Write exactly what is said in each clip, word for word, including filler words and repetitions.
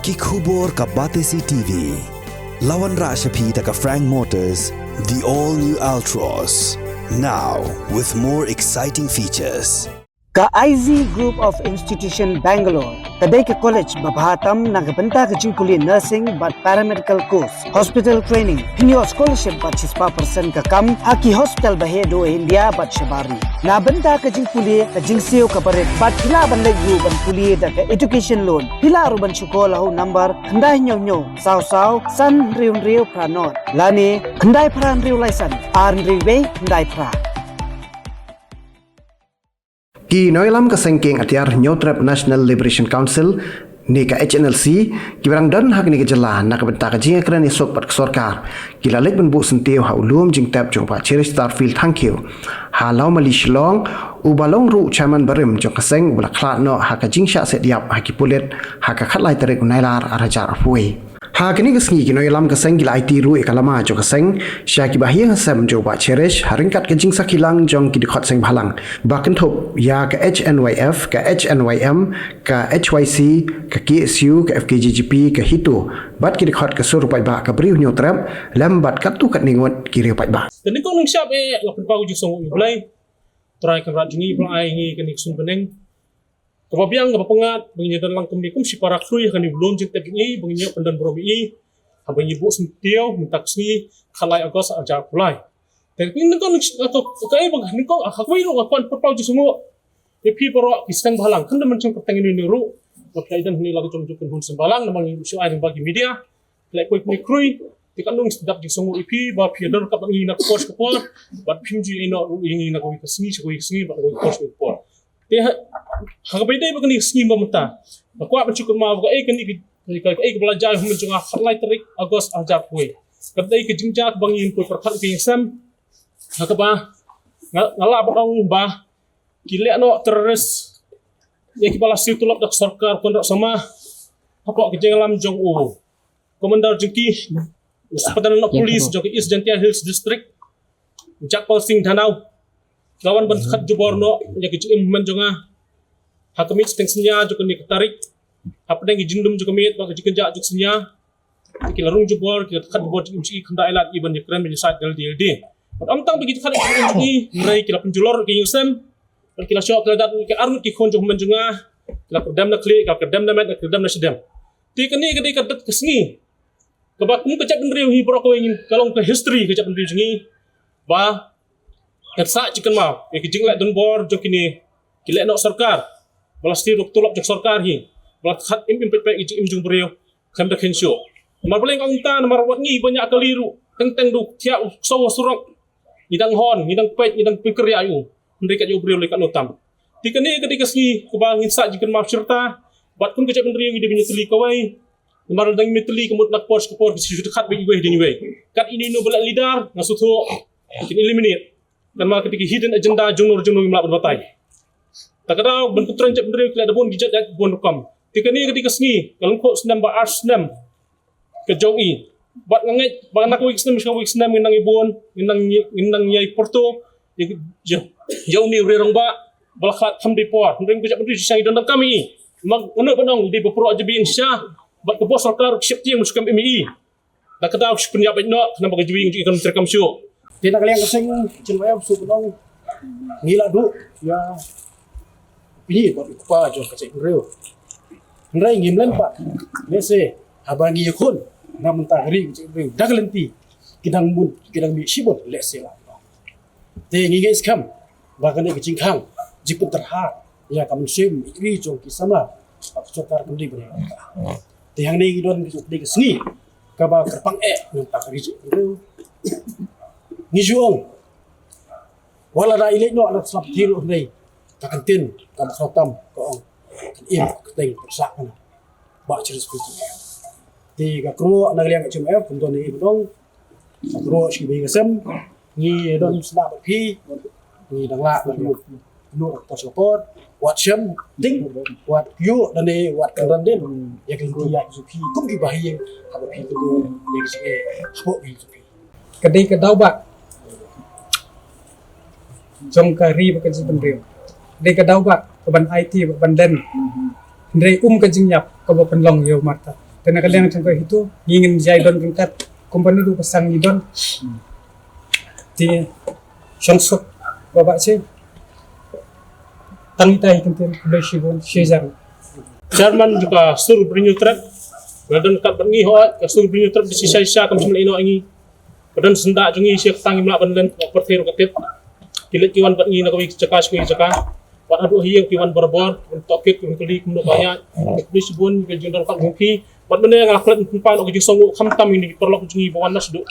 Ki khubor ka Batesi T V. La wanrah sha phi da ka Frank Motors, the all new Altroz. Now with more exciting features. Ka I Z Group of Institution Bangalore ka dei ka college ba bha tam na ka bynta ka jingpule nursing bad paramedical course, hospital training, pynïoh scholarship bad shispah percent ka kam ha ki hospital ba heh duh India bad shabar ri. Na bynta ka jingpule, ka jingsiew ka barit bad phi lah ban leit ruh ban pule da ka education loan. Phi lah ruh ban shu call ha u number khyndai hynñiew hynñiew saw saw san hynriew hynriew phra nod lane khyndai phra hynriew lai san ar hynriew wei khyndai phra. Ki nongïalam ka seng kieng atiar Hynñiewtrep National Liberation Council ne ka H N L C, kiba dang don ha kane ka jylla na ka bynta ka jingïakren ïasuk bad ka sorkar, ki la leit ban buh syntiew ha u lum jingtep jong u Bah Cherish Starfield Thangkhiew ha Lawmali, Shillong, uba long ruh chairman barim jong ka seng, uba la khlad noh ha ka jingshah set ïap ha ki pulit ha ka khatlai tarik u Nailar arhajar arphew. Ha kane ka sngi ki nongïalam ka seng ki la aiti ruh ïa ka lama jong ka seng sha ki bahaïing hasem jong u Bah Cherish, ha ryngkat ka jingsakhi lang jong ki dkhot seng bhalang ba kynthup ïa ka H N Y F, ka H N Y M, ka H Y C, ka K S U, ka F K J G P, ka HITO bad ki dkhot ka sur u paidbah ka Bri u Hynñiewtrep, lem bad katto katne ngut ki riew paidbah. Te nyngkong nyngshap eh, nga pynpaw ka jingsngewnguh ïa U Blei, Trai Kynrad jong ngi ba la ai ngi kane ka suiñ bneng kaba biang kaba pyngngad ba ngin ïadon lang kumne kum shi para khrui ha kane u lum jingtep jong ngi ba ngin ïoh pyndon burom ïa i haba ngi buh syntiew mynta ka sngi khatlai August arhajar arphew lai. Te nyngkong nyngshap, ka, ka, ka, eh, ba nyngkong, ah, ha kawei ruh nga kwah pynpaw ka jingsngewnguh ïa phi baroh ki seng bhalang, khamtam ban shong kyrteng ïano ïano ruh, ba phi la ïadon hangne la ka jong jong kynhun seng bhalang, namar ngi shu ai lyngba ki media, phi la poi pynïakhrui, te katno ngi sngewdap jingsngewnguh ïa phi ba phi ïadon ryngkat bad ngi na ka por sha ka por, bad phim ju ïehnoh ruh ïa ngi na kawei ka sngi sha kawei ka sngi bad na kawei ka por sha kawei ka por. Te ha, ha kaba ïadei bad kane ka sngi ba mynta, nga kwah ban shu kynmaw ba kaei kane ka, ka, kaei kaba la jia ha u hynmen jong nga ha khatlai tarik August arhajar arphew wei. Ka dei ka jingjia kaba ngin poi pyrkhat ïa ka ïing sem, ha kaba nga, nga lah ban ong ba ki lehnoh terrorist ïa kiba la siew tulop da ka sorkar Conrad Sangma hapoh ka jingïalam jong u Commander jong ki, u Superintendent of Police jong ka East Jaintia Hills District, u Jagpal Singh Dhanoa, la wan ban khat jubor noh ïa ka jingim hynmen jong nga ha ka miet shiteng synñia jong kane ka tarik, hapdeng ka jinglum jong ka miet bad ka jingkynjah jong ka synñia. Ki la rung jubor, ki la khat jubor jingim jong i, khamtam ai lad i ban ïakren ban ïasaid da lade da lade. Bad ym tang ba ki khat jingim jong i, hynrei ki la pynjulor ka ïing sem, bad ki la shoh, ki la dat ki arngut ki khun jong u hynmen jong nga, ki la kyrdem na khlieh, ki la kyrdem na met, ki la kyrdem na shadem. Te kane ka dei ka dat ka sngi kaba kum ka jaitbynriew hi baroh kawei ngin, ka long ka history ka jaitbynriew jong ngi, ba ngan sa jingkynmaw ïa ki jingleh donbor jong kine ki lehnoh sorkar ba la siew tulop jong sorkar hi, ba la khat im im peit peit ïa ki jingim jong u briew khlem da kheiñ shuh. Namar balei nga ong kumta, namar wat ngi ba ñiah kali ruh, teng teng da u thiah u ksew ha surok, ngi dang hon, ngi dang peit, ngi dang pynkhreh ïa u, hynrei kat ïa u briew lei katno tam. Te kane ka dei ka sngi kaba ngin sa jingkynmaw shirta, bad kum ka jaitbynriew ngi dei ban ïatylli kawei, namar lada ngim ïatylli ka mut na ka por sha ka por ki shu khat beit iwei hadien iwei. Kat ine ino ba leh leader nga sngewthuh kin eliminate. Namar kata ki hidden agenda jongno jongno ngim lah ban batai. Ta ka daw ban pyntrei jaitbynriew ki leh da bun ki jait jait bun rukom. Te kane ka dei ka sngi, ka lyngkhuh snem ba ar snem ka jong i. Bad nga ngeit ba na kawei ka snem sha kawei ka snem ngin nang ïa bun, ngin nang, ngin nang ïa pyrto ïa, ïa, ïa une u riew rangbah ba la khlad kham dei por. Hynrei ka jaitbynriew shisha ngi don donkam ïa i. Namar nga nud ban ong dei ba pyrshah jabieng shisha bad ka bor sorkar ka sheptieng ba shu kam im ïa i. Da ka daw shu pynïap beit noh, khnang ba ka jingim jong i kan treikam shuh. Te na ka liang ka seng H N Y F shu pynong ngi la duh ïa pynïap bad u kpa jong ka jaitbynriew. Hynrei ngim len pat lehse haba ngi ïakhun na mynta ka ri ka jaitbynriew da ka lynti ki dang mut, ki dang mih shibun lehse la. Te ngi ngeit skhem ba kane ka jingkhang jingpynterha ïa ka mynsiem ri jong ki samla ba ka sorkar kam dei ban ïa. Te hangne ngi don ka dei ka sngi kaba kyrpang eh na ka ri jong ngi. Ngi ju ong wat la da i leit noh na slap thir hynrei ka kyntien kaba khraw tam ka ong kan im ka kyrteng ka pyrshah kana. Bah Cherish Philtong. Te ka kyrwoh na ka liang H M F kum don i ba dong. Ka kyrwoh shi beng sem. Ngi don sna bad phi. Ngi dang lah bad ngi. Ngi dang tor sha por. Wat shem ding. Wat yu dane wat kynran din. Ïa ki ïa ki phi kum ki bahaïing. Haba phi tu ïa ki shu. Hapoh phi tu phi. Ka dei ka daw ba jong ka ri bad ka jaitbynriew. Dei ka daw ba ka ban aiti ba ban den. Hynrei um ka jingïap kaba pynlong ïa u martyr. Te na ka liang jong ka HITO ngi ngin jai don ryngkat company ruh ba sdang ngi don. Te shong suk ba ba che. Tang ita hi kyntien, khublei shibun, shi hajar. Chairman jong ka Sur Bri Hynñiewtrep. Nga don kat bad ngi hooid, ka Sur Bri Hynñiewtrep da shisha shisha kam shym la ïehnoh ïa ngi. Ba don syndah jong ngi sha ka tang, ngim lah ban len, ka pyrthei ruh ka tip. Ki leit ki wan bad ngi na kawei ka jaka sha kawei ka jaka. Wat haduh ha ïing ki wan barabor, wan tohkit, ki wan kylli kumno ka ïaid. Khublei shibun, ka jingdon ka jong phi. Bad mynne nga klet pynpaw noh ka jingsngewnguh khamtam ïa ngi ki paralok jong ngi ba wan na shaduh.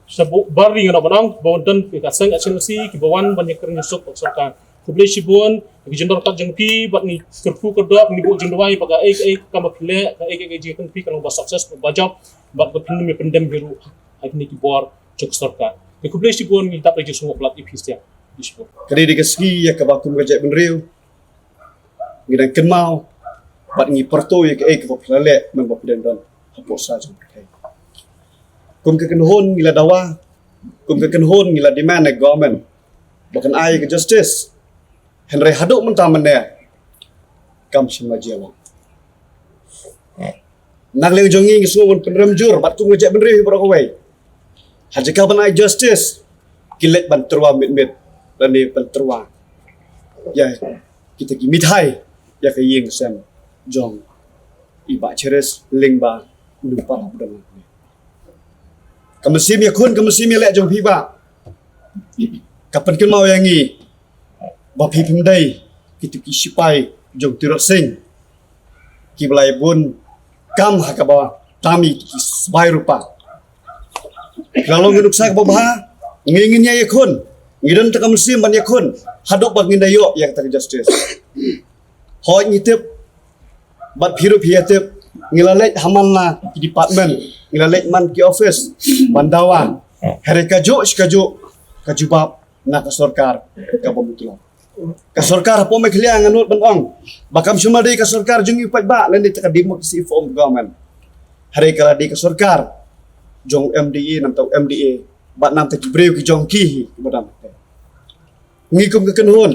Sa bu-, bar ri nga noh ban ong, ba wan don ka seng H N O C, ki ba wan ban ïakren ïasuk bad sorkar. Khublei shibun, ka jingdon ka jong phi, bad ngi kyrkhu kyrdoh, ngi buh jingduwai, ba kaei kaei kaba phi leh, kaei kaei ka jingïakhun phi ka long ba success, ba jop, bad ba phin ym ïa pyndem hi ruh ha kine ki bor jong ka sorkar. Te khublei shibun, ngi dap da ka jingsngewnguh palat ïa phi sha. Khublei shibun. Ka dei ka sngi ïa kaba kum ka jaitbynriew ngi dang kynmaw bad ngi pyrto ïa kaei kaba phi la leh, mynba phi dang don hapoh sla jong ka pyrthei. Kum ka kynhun ngi la dawa, kum ka kynhun ngi la demand ïa ka government ba kan ai ka justice. Hynrei haduh mynta mynne kam shym la jia lang. Na ka liang jong ngi ngi sngewbha ban pynrem jur bad kum ka jaitbynriew hi baroh kawei. Ha jaka ban ai justice, ki leit ban tyrwa mit mit lane ban tyrwa ïa kita ki mithai ïa ka ïing ka sem jong i Bah Cheris lyngba u para ba don. Ka mynsiem ïakhun, ka mynsiem ïaleh jong phi bah, ka pynkynmaw ïa ngi ba phi phim dei kito ki sipai jong Tirot Sing kiba la ïa bun kam ha kaba tam ïa ki sbai rupa. Phi la long ka nuksa kaba bha, ngi ngin ïa ïakhun, ngi don tang ka mynsiem ban ïakhun haduh ba ngin da ïoh ïa kata ka justice. Hooid ngi tip, bad phi ruh phi ïa tip, ngi la leit ha man la ki department, ngi la leit man ki office ban dawa. Hynrei kajuh shi kajuh ka jubab na ka sorkar kaba mutlop. Ka sorkar hapoh Meghalaya nga nud ban ong ba kam shym la dei ka sorkar jong ngi paidbah lane ka democracy form of government. Hynrei ka la dei ka sorkar jong MDA, namar u MDA bad namar ki briew ki jong ki hi kiba dang. Ngi kum ka kynhun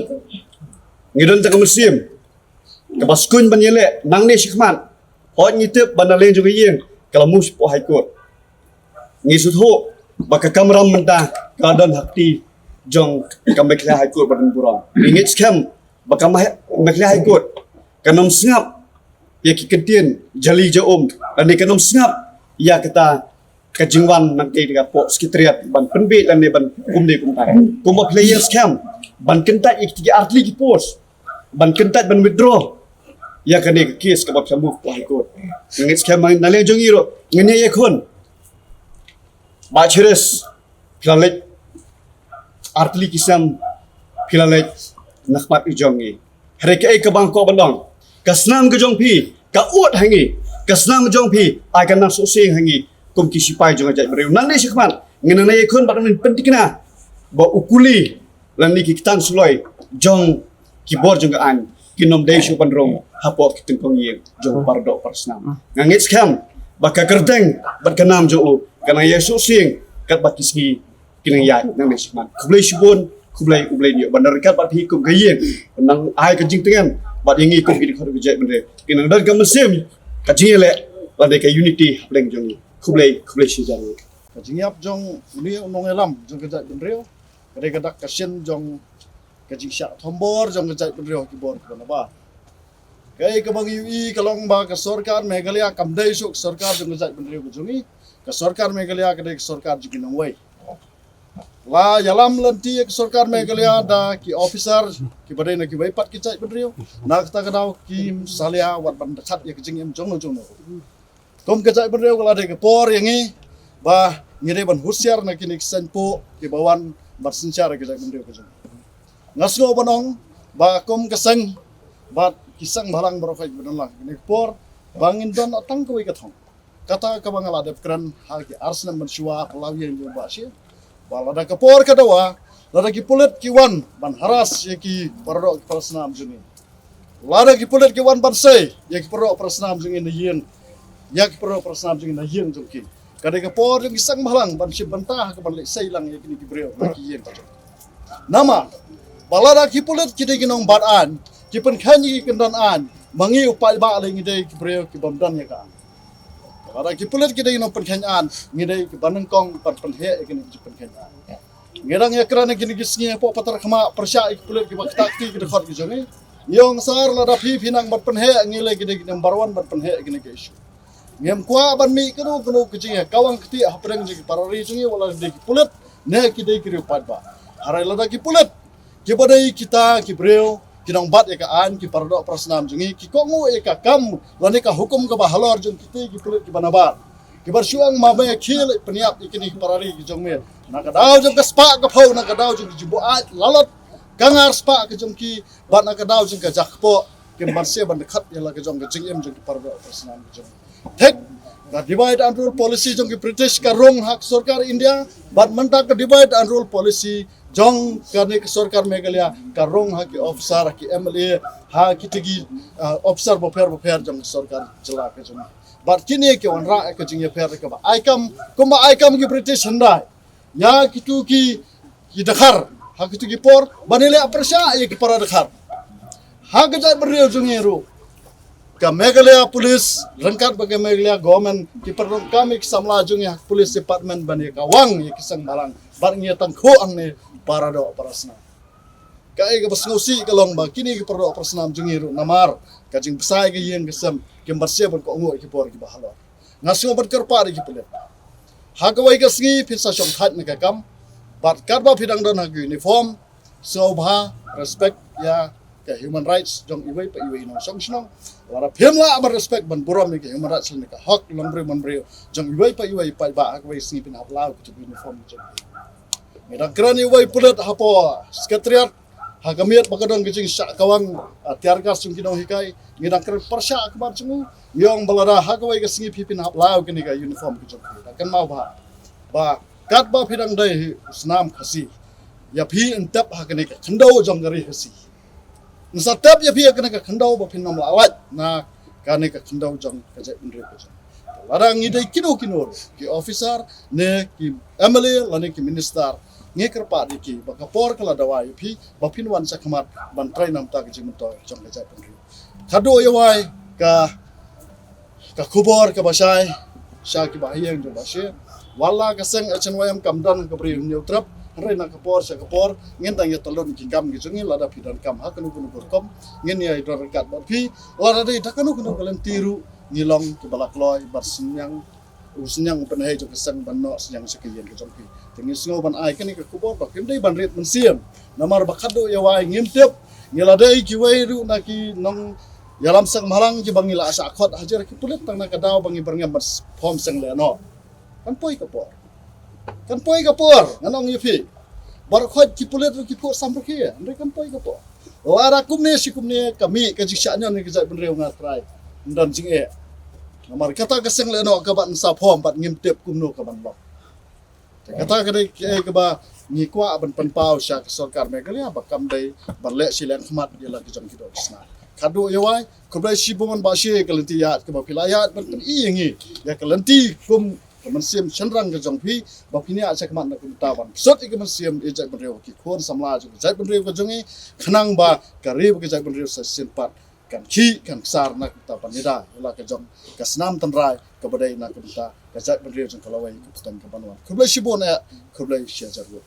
ngi don tang ka mynsiem kaba sngewbha ban ïaleh nangne shakhmat. Hooid ngi tip ba na liang jong ka ïing ka la move shapoh High Court. Ngi sngewthuh ba ka kamram mynta ka la don ha kti jong ka Meghalaya High Court ba don burom. Ngi ngeit skhem ba ka Mah-, Meghalaya High Court kan ym sngap ïa ki kyntien jali ja um, lane kan ym sngap ïa kata ka jingwan nangtei da ka pok Secretariat ban pynbeit lane ban kumne kumtai. Kumba phi la ïeng skhem ban kyntait ïa ki artylli ki post, ban kyntait ban withdraw ïa kane ka case kaba phi la move to High Court. Ngi ngeit skhem na liang jong ngi ruh ngin ïa ïakhun. Bah Cheris, phi la leit artylli ki sem, phi la leit na khmat i jong ngi. Hynrei kaei kaba nga kwah ban ong, ka snam ka jong phi ka ud ha ngi, ka snam ka jong phi ai ka nang suk sing ha ngi kum ki sipai jong ka jaitbynriew. Nangne shakhmat ngin nang ïakhun bad ngin pynthikna ba u kuli lane ki ktang suloi jong ki bor jong ka aiñ kin ym dei shuh ban rung hapoh ki tyngkong ïing jong para doh para snam. Nga ngeit skhem ba ka kyrteng bad ka nam jong u kan nang ïa suk sing katba ki sngi kin nang ïaid nangne shakhmat. Khublei shibun, khublei, U Blei un ïoh ban ryngkat bad phi kum ka ïing, nang ai ka jingtngen bad ïa ngi kum ki dkhot ka jaitbynriew. Kin nang don ka mynsiem ka jingïaleh lane ka unity hapdeng jong ngi. Khublei, khublei shihajar. Ka jingïap jong une u nongïalam jong ka jaitbynriew ka dei ka dak ka shin jong ka jingshah thombor jong ka jaitbynriew ha ki bor kiba naba. Kaei kaba ngi ïohi ka long ba ka sorkar Meghalaya kam dei shuh ka sorkar jong ka jaitbynriew ka jong ngi. Ka sorkar Meghalaya ka dei ka sorkar jong ki nongwei. La ïalam lynti ïa ka sorkar Meghalaya da ki officer kiba dei na kiwei pat ki jaitbynriew. Na kata ka daw kim salia wat ban dkhat ïa ka jingim jongno jongno. Kum ka jaitbynriew ka la dei ka por ïa ngi ba ngi dei ban husiar na kine ki seng pok kiba wan ban synshar ïa ka jaitbynriew ka jong ngi. Nga sngew ban ong ba kum ka seng bad ki seng bhalang baroh kiba don lang kine ki por ba ngin don tang kawei ka thong. Kata kaba nga la dep kren ha ki ar snem mynshuwa ha Palau ïa ngi ba shi ba lada ka por ka dawa, lada ki pulit ki wan ban harass ïa ki para doh ki para snam jong ngi. Lada ki pulit ki wan ban sei ïa ki para doh para snam jong ngi na ïing, ïa ki para doh para snam jong ngi na ïing jong ki, ka dei ka por jong ki seng bhalang ban shim bynta ha kaban leit sei lang ïa kine ki briew na ki ïing. Namar ba lada ki pulit ki dei ki nongbad aiñ, ki pynkheiñ ïa ki kyndon aiñ, ma ngi u paidbah lei ngi dei ki briew ki bym don ïa ka aiñ. Lada ki pulit ki dei nongpynkheiñ aiñ, ngi dei kiba nyngkong ban pynheh ïa kine ki jingpynkheiñ aiñ. Ngi dang ïakren ïa kine ki sngi hapoh Patharkhmah pyrshah ïa ki pulit kiba ktah kti ki dkhot ki jong ngi. Ngi ong sir, lada phi phi nang ban pynheh, ngi lei ki dei ki number one ban pynheh ïa kine ki issue. Ngim kwah ban mih kano kano ka jingïakawang kti hapdeng jong ki para ri jong ngi, wat la dei ki pulit ne ki dei ki riew paidbah. Hynrei lada ki pulit kiba dei kita ki briew ki nongbat ïa ka aiñ, ki paradoh parasnam jong ngi, ki kohnguh ïa ka kam lane ka hukum kaba halor jong kita ki pulit kiba nabar, kiba shu ong ma me khie leit pynïap ïa kine ki para ri ki jong me na ka daw jong ka spah ka phew, na ka daw jong ka jingbuaid lalot ka ngar spah ka jong ki, bad na ka daw jong ka jaka kpoh, kim banse ban dkhat ïa la ka jong ka jingim jong ki paradoh parasnam ki jong ngi. Thik, ka divide and rule policy jong ki British ka rung ha ka sorkar India, bad mynta ka divide and rule policy jong kane ka sorkar Meghalaya ka rung ha ki officer, ha ki M L A, ha kita ki, ah, officer bapher bapher jong ka sorkar jylla ka jong ngi. Bad kine ki wanrah ïa ka jingïapher kaba ai kam, kumba ai kam ki British hyndai ïa kito ki, ki dkhar ha kito ki por, ban ïaleh pyrshah ïa ki para dkhar. Ha ka jaitbynriew jong ngi ruh, ka Meghalaya Police ryngkat bad ka Meghalaya Government ki pyndonkam ïa ki samla jong ngi ha ka Police Department ban ïakawang ïa ki seng bhalang, bad ngi ïatangkhuh hangne paradoh parasnam. Kaei kaba sngewsih ka long ba kine ki paradoh parasnam jong ngi ruh namar ka jingbsa ïa ka ïing ka sem, kim banse ban kohnguh ïa ki bor kiba halor. Nga sngew ban kyrpad ïa ki pulit, ha kawei ka sngi phin sa shong thait na ka kam, bad katba phi dang don ha ka uniform, sngewbha respect ïa ka human rights jong iwei pa iwei nongshong shnong. Lada phim lah ban respect, ban burom ïa ka human rights lane ka hok longbriew manbriew jong iwei pa iwei paidbah, ha kawei ka sngi phin hap law ïa ka uniform jong phi. Ngi dang kren ïa uwei u pulit hapoh Secretariat, ha ka miet ba ka don ka jingshah kawang, ah, tear gas jong ki nonghikai. Ngi dang kren pyrshah ha khmat jong u, ngi ong ba lada ha kawei ka sngi phi phin hap law ïa kane ka uniform ka jong phi. Da kynmaw bha ba katba phi dang dei u snam Khasi, ïa phi yn tep ha kane ka khyndew jong ka ri Khasi. Yn sa tep ïa phi ha kane ka khyndew ba phin ym lah lait na kane ka khyndew jong ka jaitbynriew ka jong. Lada ngi dei kino kino ruh, ki officer ne ki M L A lane ki minister, ngi kyrpad ïa ki ba ka por ka la dawa ïa phi ba phin wan sha khmat ban trei na ka bynta ka jingmyntoi jong ka jaitbynriew. Khadduh ïa wai ka ka khubor kaba shai sha kiba ha ïing jong ba shi. Wat la ka seng H N Y M kam don ka bri hynñiew trep, hynrei na ka por sha ka por ngin dang ïa tylun ki kam ki jong ngi. Lada phi don kam ha kano kano ka rukom, ngin ïa don ryngkat bad phi. Lada dei da kano kano ka lynti ruh, ngi long kiba la kloi bad synñiang, u synñiang u pynhei jong ka seng ban noh synñiang sha ka ïing ka jong phi. Te ngi sngew ban ai kane ka khubor ba kim dei ban rit mynsiem. Namar ba khadduh ïa wai ngim tip, ngi la dei kiwei ruh na ki nongïalam seng bhalang kiba ngi la shah khot hajar ki pulit tang na ka daw ba ngi byrngem ban form seng lehnoh. Kan poi ka por. Kan poi ka por, ngan ong ïa phi. Baroh khoit ki pulit ruh ki phuh sam ruh ki, hynrei kan poi ka por. Lada kumne shi kumne ka mih ka jingshah ñion ïa ka jaitbynriew, nga trai, ym don jingeh. Namar kata ka seng lehnoh kaba yn sa form bad ngim tip kumno ka ban long. Te kata ka dei kaei kaba ngi kwah ban pynpaw sha ka sorkar Meghalaya ba kam dei ban leh shiliang khmat ïa la ka jong ki doh ki sna. Khadduh ïa wai, khublei shibun ba shi ka lynti ïaid kaba phi la ïaid ban pyni ïa ngi ïa ka lynti kum ka mynsiem shynrang ka jong phi, ba phin ïaid sha khmat na ka bynta ban pynsuh ïa ka mynsiem ïa jaitbynriew, ki khun samla jong ka jaitbynriew ka jong ngi, khnang ba ka ri bad ka jaitbynriew sa shisien pat kan khih kan ksar na ka bynta ban ïada ïa la ka jong ka snam tynrai kaba dei na ka bynta ka jaitbynriew jong ka lawei ka pateng ka ban wan. Khublei shibun eh, khublei shihajar nguh.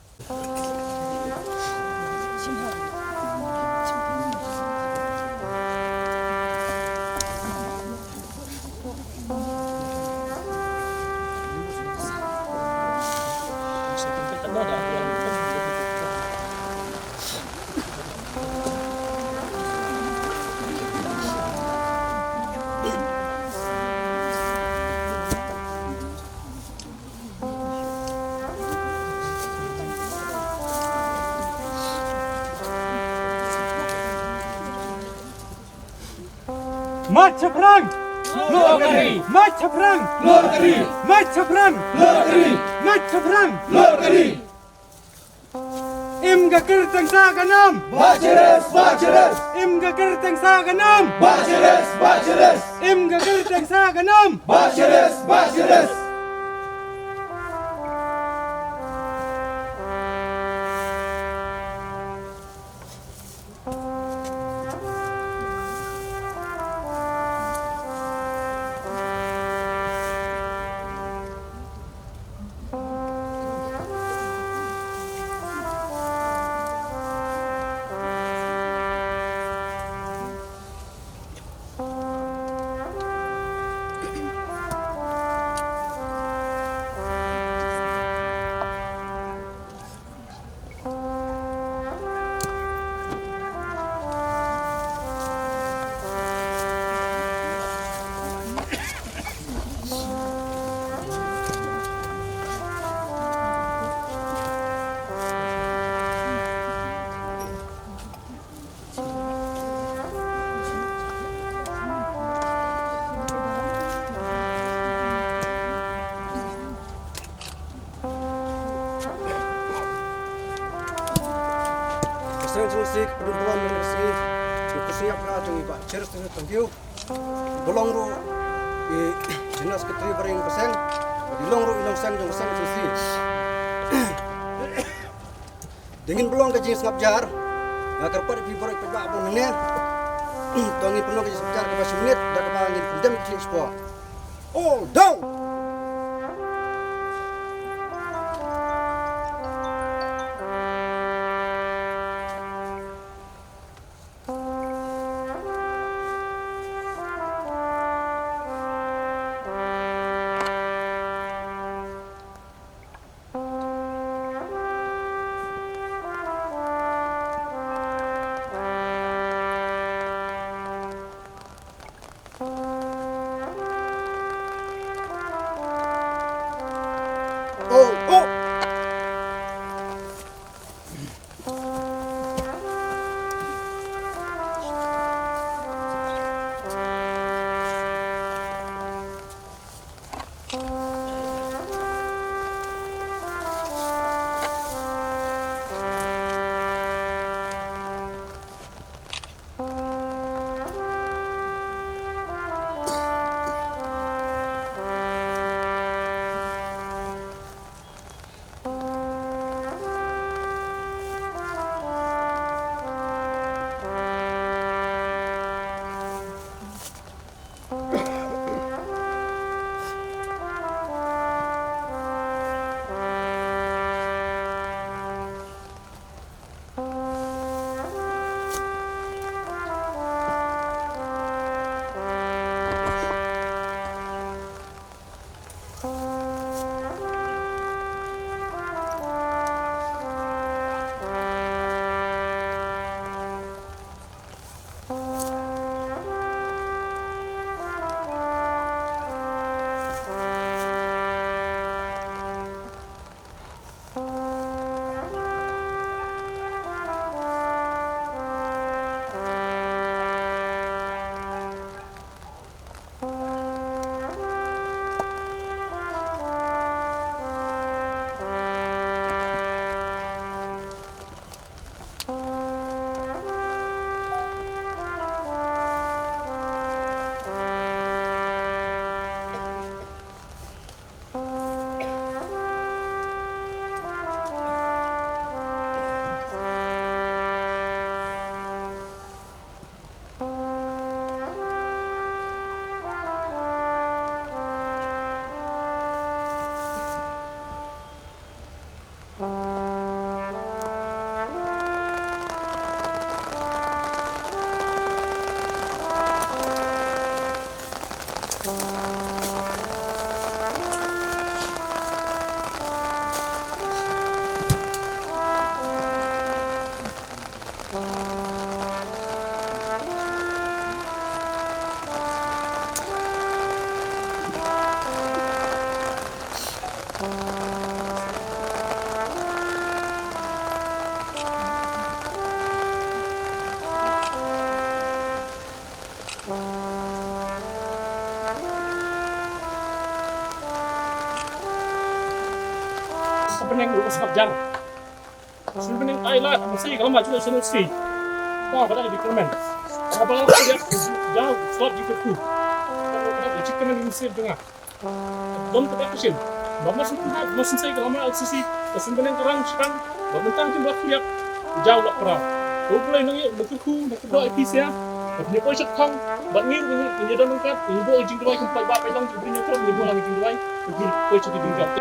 Mait shaphrang! Lut ka ri! Mait shaphrang! Lut ka ri! Mait shaphrang! Lut ka ri! Mait shaphrang! Lut ka ri! Im ka kyrteng sa ka nam! Bacheres, Bacheres! Im ka kyrteng sa ka nam! Bacheres, Bacheres! Im ka kyrteng sa ka nam! Bacheres, Bacheres! Sih, ka pynbun bun sih. Sih, sih, apa tu, Iba? Cheers to you, thank you. Ba long ruh i General Secretary ba ring ba seng, ba long ruh i long seng jong ba seng sisi. Dei ngin ba long ka jingsngap jar, nga kyrpad ïa phi baroh phi ba bun ne. To ngin pynlong ka jingsngap jar kaba shi minit da kaba ngin pyndem ki shuwa. All down! Oh, oh! Happening rules of jar. Sini pening ai la mesti kalau maju sini mesti. Wah, pada di kermen. Apa yang dia jauh slot di kertu. Kalau kita di kermen ini mesti dengar. Dom kita kecil. Ba mas kita mas sensei kalau mal sisi. Kesin pening kerang sekarang. Ba mentang jin ba kuyak. Jauh lah perang. Kau pulai nang ya, nak kerku, nak kedua ipis ya. Ba punya poi sat khang. Ba ngir, ngir, ngir dan lengkap. Ngir bo jing duai kempai ba pai lang jing duai. Ngir bo lang jing duai. Ngir poi sat jing duai.